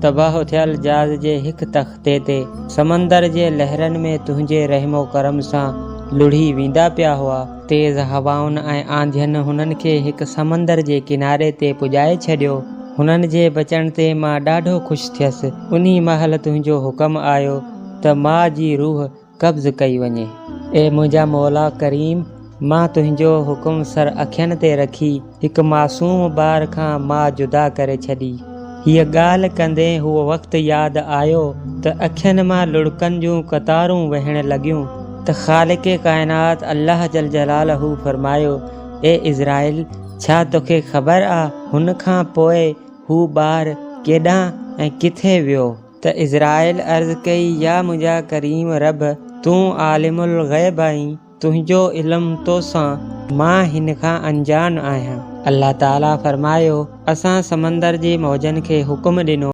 تباهه ٿيل جهاز جي هڪ تختي تي سمندر جي لهرن ۾ تنهنجي رحم و ڪرم سان لڙهي ويندا پيا هئا. تيز هوائن ۽ آنڌين هنن کي هڪ سمندر جي ڪناري تي پڄائي ڇڏيو. هنن جي بچڻ تي مان ڏاڍو خوش ٿيس. انهي مهل تنهنجو حڪم آيو ته ماء جي روح قبض ڪئي وڃي. اي منهنجا مولا ڪريم! مان تنهنجو حڪم سر اکين تي رکي هڪ معصوم ٻار کان ماء جدا ڪري ڇڏي. هيء ڳالهه ڪندي هو وقت ياد آيو ته اکين مان لڙڪن جون قطارون وهڻ لڳيون ته خالق ڪائنات الله جل جلاله فرمايو، اي عزرائيل! ڇا توکي خبر آ هن کان پوء هو ٻار ڪيڏانهن ۽ ڪٿي ويو؟ ته عزرائيل عرض ڪئي، يا منهنجا ڪريم رب! تون عالم الغيب آهين، تنهنجو علم توسان، مان هن کان انجان آهيان. الله تعاليٰ فرمايو، اسان سمندر جي موجن کي حڪم ڏنو.